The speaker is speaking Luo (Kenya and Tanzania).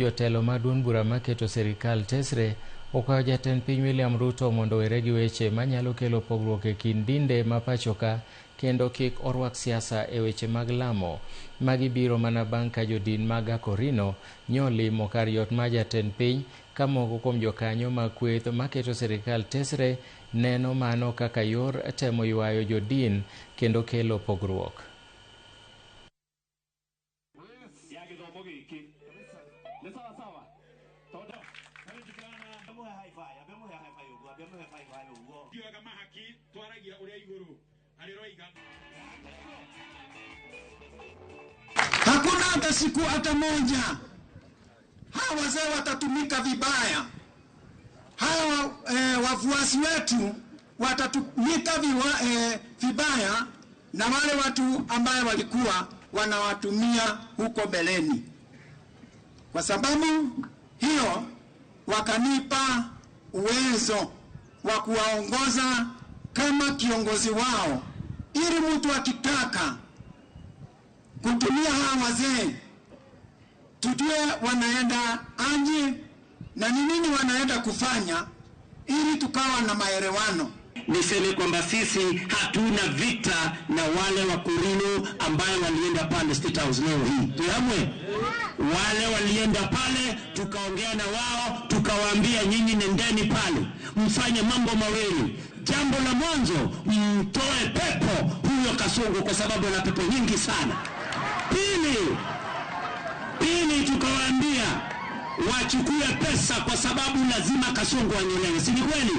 Jotelo mag duond bura maketo sirikal tesre okwayo jatend piny William Ruto mondo owere gi weche manyalo kelo pogruok e kind dinde ma pachoka kendo kik orwak siasa e weche mag lamo. Magi biro mana bang' ka jodin mag Akorino nyolimo kar yot mar jatend piny ka moko kuom jokanyo mag kweth maketo sirikal tesre neno mano kaka yor temo ywayo jodin kendo kelo pogruok. Hakuna hata siku hata moja hawa wazee watatumika vibaya, hawa wafuasi wetu watatumika vibaya na wale watu ambaye walikuwa wanawatumia huko mbeleni. Kwa sababu hiyo wakanipa uwezo wa kuwaongoza kama kiongozi wao, ili mtu akitaka kutumia hawa wazee tujue wanaenda aje na ni nini wanaenda kufanya, ili tukawa na maelewano. Niseme kwamba sisi hatuna vita na wale Wakorino ambayo walienda pale State House leo hii. Tuamwe wale walienda pale, tukaongea na wao, tukawaambia nyinyi nendeni pale mfanye mambo mawili. Jambo la mwanzo, mtoe pepo huyo Kasongo kwa sababu ana pepo nyingi sana. Pili, tukawaambia wachukue pesa kwa sababu lazima Kasongo anyolewe, si ni kweli?